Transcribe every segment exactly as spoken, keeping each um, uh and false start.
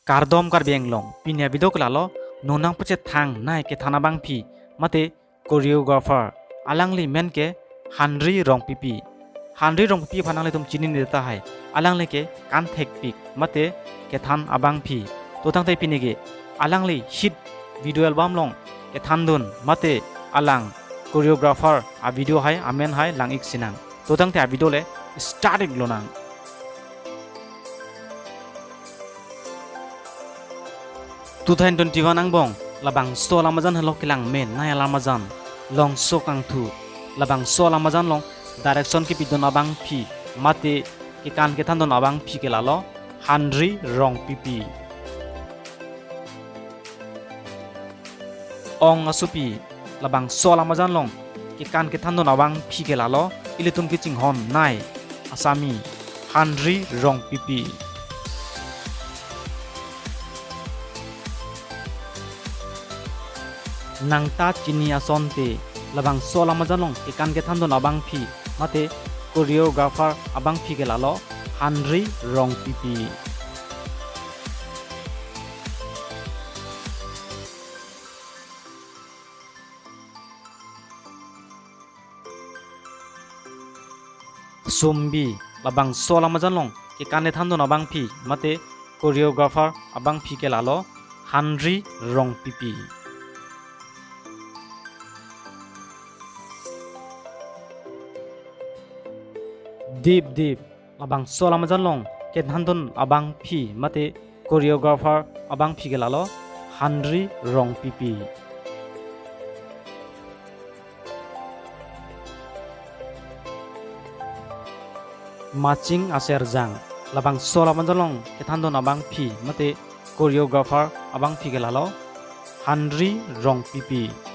Kardom Karbi Anglong, pini a-video ke lalo, non nangpachethang nai kethan abangpi, mate choreographer, alangli men ke Henry Rongpipi. Henry Rongpipi aphan nanglitum chinine tahai, alangli ke kan thekpik, mate kethan abangpi. To tangte pini ke, alangli hit video album along kethandun, mate alang choreographer a-video hai, amen hai lang-ik sinang. To tangte a-video le start-ik lonang. Two thousand twenty-one angbong, labangso alam ajan henlo kelang men nai alam ajan, Longso Kangthu. Labangso alam ajan along direction kepidun abangpi, mate kekan kethandun abangpi ke lalo, Henry Rongpipi. Ong Asopi, labangso alam ajan along kekan kethandun abangpi ke lalo, ilitum kechinghon nai asami, Henry Rongpipi. Nangta Chini Asonte, labangso alam ajan along kekan kethandun abangpi, mate choreographer abangpi ke lalo, Henry Rongpipi. Sumbi, labangso alam ajan along kekan kethandun abangpi, mate choreographer abangpi ke lalo, Henry Rongpipi. Dip Dip, labangso alam ajan along kethandun abangpi, mate choreographer abangpi ke lalo, Henry Rongpipi. Maching Aserjang, labangso alam ajan along kethandun abangpi, mate choreographer abangpi ke lalo, Henry Rongpipi.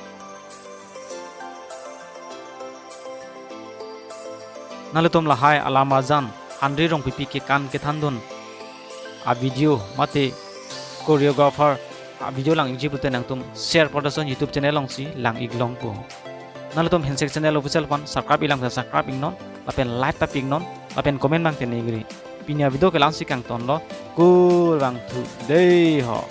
Nanglitum lahai alam ajan, Henry Rongpipi kekan kethandun a-video, mate choreographer a-video lang-ikji pute nangtum Share Production YouTube channel alongsi lang-ik longpo. Nanglitum Handshake Channel Official aphan subscribe-ik lang subscribe-iknon, lapen like ta pi-iknon, lapen comment abang tengne-ikri. Pini a-video ke la-ansi kangtonlo, kurvangthu dei ho.